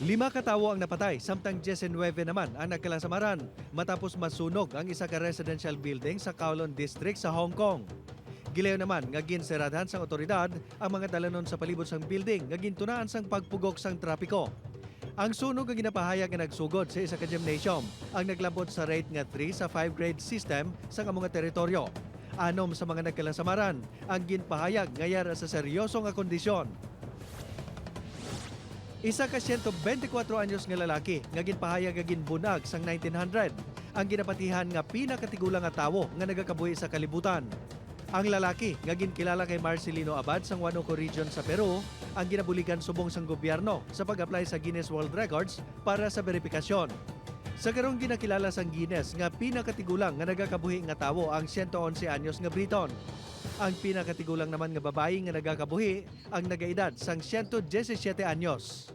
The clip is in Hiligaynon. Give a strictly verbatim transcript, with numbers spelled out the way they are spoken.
Lima ka tawo ang napatay, samtang diyes nuwebe naman ang nagkalasamaran matapos masunog ang isa ka residential building sa Kowloon District sa Hong Kong. Gilayon naman nga ginseradhan sang otoridad ang mga dalanon sa palibot sang building nga gintunaan sang pagpugok sang trapiko. Ang sunog nga ginapahayag nga nagsugod sa isa ka gymnasium ang naglabot sa rate nga three sa five grade system sang amo nga teritoryo. Anom sa mga nagkalasamaran ang ginpahayag nga yara sa seryoso nga kondisyon. Isa ka siyento bente kuwatro anyos nga lalaki nga ginpahayag nga ginbunag sang nineteen hundred ang ginapatihan nga pinakatigulang nga tawo nga nagakabuhi sa kalibutan. Ang lalaki, nga ginkilala kay Marcelino Abad sang Huánuco Region sa Peru, ang ginabuligan subong sang gobyerno sa pag-apply sa Guinness World Records para sa beripikasyon. Sa karong ginakilala sang Guinness nga pinakatigulang nga nagakabuhi nga tawo ang siyento onse anyos nga Briton. Ang pinakatigulang naman nga babayi nga nagakabuhi ang nagaedad sang siyento diyesisiete anyos.